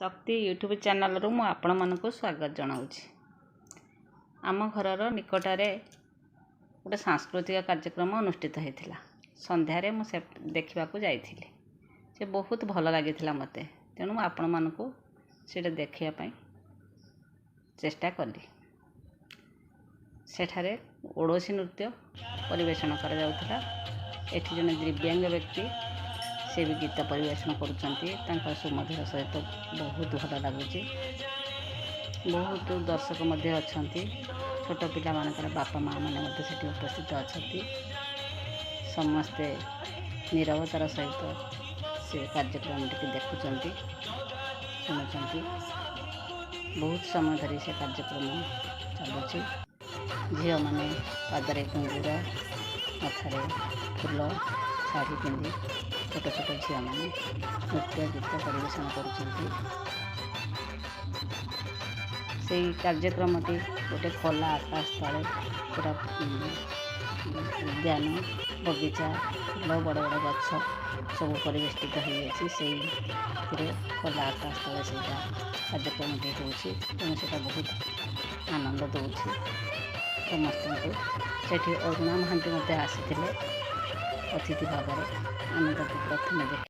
ଶକ୍ତି YouTube ଚ୍ୟାନେଲ୍ରୁ ମୁଁ ଆପଣମାନଙ୍କୁ ସ୍ୱାଗତ ଜଣାଉଛି। ଆମ ଘରର ନିକଟରେ ଗୋଟେ ସାଂସ୍କୃତିକ କାର୍ଯ୍ୟକ୍ରମ ଅନୁଷ୍ଠିତ ହେଇଥିଲା। ସନ୍ଧ୍ୟାରେ ମୁଁ ସେ ଦେଖିବାକୁ ଯାଇଥିଲି। ସେ ବହୁତ ଭଲ ଲାଗିଥିଲା ମୋତେ, ତେଣୁ ମୁଁ ଆପଣମାନଙ୍କୁ ସେଇଟା ଦେଖିବା ପାଇଁ ଚେଷ୍ଟା କଲି। ସେଠାରେ ଓଡ଼ିଶୀ ନୃତ୍ୟ ପରିବେଷଣ କରାଯାଉଥିଲା। ଏଠି ଜଣେ ଦିବ୍ୟାଙ୍ଗ ବ୍ୟକ୍ତି, ସେ ବି ଗୀତ ପରିବେଷଣ କରୁଛନ୍ତି ତାଙ୍କ ସୁମଧୁର ସହିତ। ବହୁତ ଭଲ ଲାଗୁଛି। ବହୁତ ଦର୍ଶକ ମଧ୍ୟ ଅଛନ୍ତି। ଛୋଟ ପିଲାମାନଙ୍କର ବାପା ମାଆ ମାନେ ମଧ୍ୟ ସେଠି ଉପସ୍ଥିତ ଅଛନ୍ତି। ସମସ୍ତେ ନିରବତାର ସହିତ ସେ କାର୍ଯ୍ୟକ୍ରମଟିକୁ ଦେଖୁଛନ୍ତି, ଶୁଣୁଛନ୍ତି। ବହୁତ ସମୟ ଧରି ସେ କାର୍ଯ୍ୟକ୍ରମ ଚାଲୁଛି। ଝିଅମାନେ ପାଦରେ ଘୁଙ୍ଗୁର, ମଥାରେ ଫୁଲ, ଶାଢ଼ୀ ପିନ୍ଧି ଛୋଟ ଛୋଟ ଝିଅମାନେ ନୃତ୍ୟ ଗୀତ ପରିବେଷଣ କରୁଛନ୍ତି। ସେଇ କାର୍ଯ୍ୟକ୍ରମଟି ଗୋଟେ ଖୋଲା ଆକାଶ ତଳେ, ପୁରା ଉଦ୍ୟାନ, ବଗିଚା, ଫୁଲ, ବଡ଼ ବଡ଼ ଗଛ ସବୁ ପରିବେଷ୍ଟିତ ହେଇଅଛି। ସେଇଥିରେ ଖୋଲା ଆକାଶ ତଳେ ସେଇଟା କାର୍ଯ୍ୟକ୍ରମଟି ହେଉଛି, ତେଣୁ ସେଇଟା ବହୁତ ଆନନ୍ଦ ଦେଉଛି ସମସ୍ତଙ୍କୁ। ସେଠି ଅରୁଣା ମହାନ୍ତି ମଧ୍ୟ ଆସିଥିଲେ ଅତିଥି ଭାବରେ। ଆମେ ତାଙ୍କୁ ପ୍ରଥମେ ଦେଖି